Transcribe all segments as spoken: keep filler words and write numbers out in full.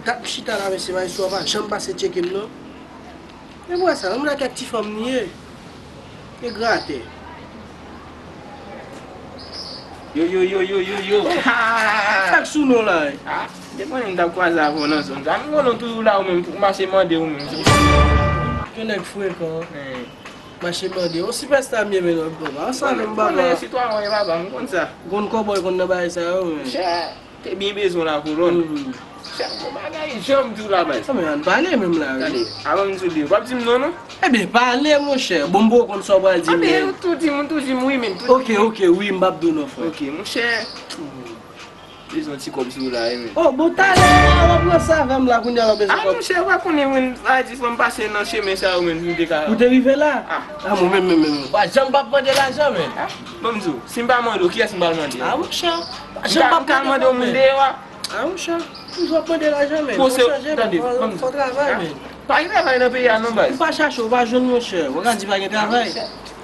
Dat m chita la, mesye, maestro a pa janm pase tcheke m, non. Men m wè sa, menm la kèk ti fanm li ye. E gratè. Yo, yo, yo, yo, yo, yo. Sa k sou non la, e? Ah, depi mwen menm t ap kwaze avè w nan zòn sa. M konnen w toujou la ou menm, pou mache mande ou menm. Ke nèg frekan. Mache mande. Yon sipèsta m ye, men non, papa. Ansanm, m papa. Konnen sitwayen w ye, papa, m konn sa. Konn kòbòy konn nan bagay sa yo, men. Chè. Te byen bezwen lakolòn. Chè, bon bagay, jan m di w la, baz. Sa men, ann pale menm la, wi. Tande, avan m di w li, w p ap di m non, non? Ebyen, pale, monchè. Bon, m poko konn sa w pral di m, men. Ou tou di m, ou tou di m wi, men. Ok, ok, wi, m p ap di w non, frè. Ok, monchè. Bezwen ti kòb sou w la, wi, men. Oh, bon, talè a, w ap ranse avè m la, kounye a w ap bezwen kòb. Ah, monchè, ou pa konnen, men, a di fò m pase nan chemen sa yo, men, pou m te ka. Ou te rive la? Ah. Ah, mwen menm, menm, menm. Pa janm p ap mande lajan, men. Ah, bon, m di w, si m pa mande w, kiyès m pral mande? Ah, monchè. M ka, m ka mande yon moun deyò a. Ah, monchè, toujou ap mande lajan, men. Bon, se, tande, fò, fò travay, men. Pa gen travay nan peyi a non, baz. Ou pa chache, ou pa jwenn, monchè. Ou ka di pa gen travay.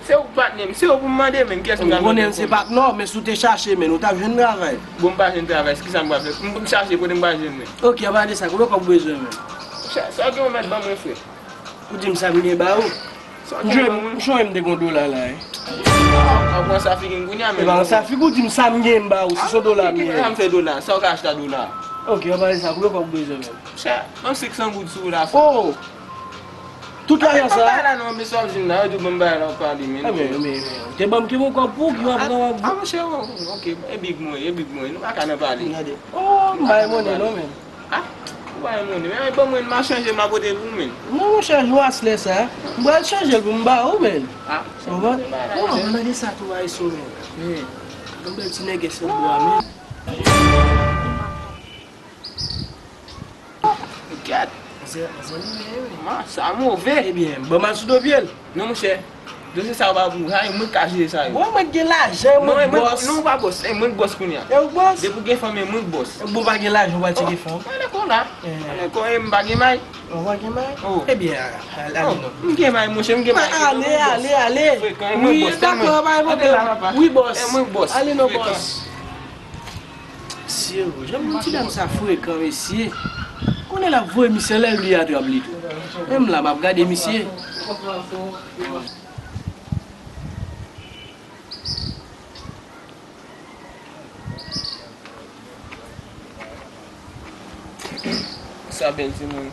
Se ou k patnè m, se ou pou m mande, men. Kiyès m ka mande? Ou konnen m se patnè w, men si w te chache, men, ou t ap jwenn travay. Bon, m pa jwenn travay, kisa m pral fè? M, m chache, kote m pral jwenn, men? Ok, anba de sa, konbyen kòb ou bezwen, men? Sa, sa w gen, ou mèt ban mwen, frè. Ou di m sa m gen ba ou. M jwe, m jwe m te gon dola la, e. Ou pran sa figi m kounye a, men. E pa sa figi ou di m sa m gen m ba ou, si se dola m gen. Sa m fè dola, sa w ka achte dola. Ok, anba de sa, konbyen kòb ou bezwen, men? Chè, ban m senk san goud sou la, frè. Oh! Tout lajan sa? Ban m bagay la non, men sa w ap jwenn la, yo di w ban m bagay la, w ap pale, men. Ebyen, men, men, ou te ban m ki bon kòb pou ou, ki w ap, w ap. Ah, monchè, ok, e big mwen, e big mwen, nou pa ka nan pale. Gade. Oh, m bay monnen non, men. Ah, ou pa gen monnen. Men ban mwen, m a chanje, m a pote l pou ou, men. Non, monchè, jou aswè sa, m pral chanje l pou m ba ou, men. Ah, ou konprann? Bon, ann gade sa tou, Ayisyen, men. Yon bèl ti nègès sot bwa, men. Gad. Manzè, manzè li menm, wi. Man, sa move. Ebyen, ban m al sou do pye l. Non, monchè. Dosye sa yo pa pou ou, sa e mwen k ka jere sa yo. Bon, mwen gen lajan, mwen bòs. Non, ou pa bòs, e mwen k bòs kounye a. E ou k bòs? Depi w gen fanm, e mwen k bòs. E bon, ou pa gen lajan, ou pa tcheke fanm. Mwen dakò la. Mwen dakò, e m pa gen may. Ou pa gen may? Oh. Ebyen, ale non. M gen may, monchè, m gen may. Ale, ale, ale. Frekan, e mwen k bòs, e mwen. Wi, dakò, pa gen pwoblèm. Wi, bòs. E mwen k bòs. Ale non, bòs. Mesye, o, jan m di ti dam sa frekan, mesye. Konnen l ap voye misye anlè, li atrap li tou. Menm la, m ap gade misye. Sa bèl timoun.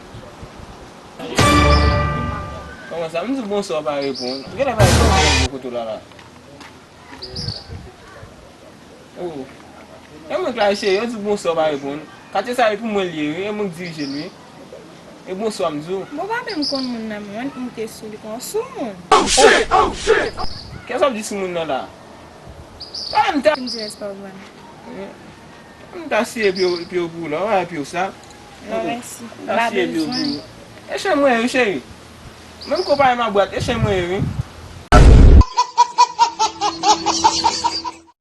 Kòman sa? M di w bonswa, w pa reponn. Genlè pa reponn bò kote w la la. Oh. E mwen k la cheri, yo di bonswa pa reponn. Katye sa e pou mwen l ye, wi, e mwen k dirije l, wi. E bonswa m di w. Bon, pa menm konn moun nan, men, m te sou li kon soumoun. Oh, shit! Oh, shit! Kiyès w ap di soumoun nan la? Pa m ta. M di rès pa w ban. M ta siye pye w, pye w pou w la, w a pye w sa. Non, mèsi. M ta siye pye w pou ou. E chen mwen ye, wi, cheri. Menm konpayi m a bwat, e chen mwen ye, wi.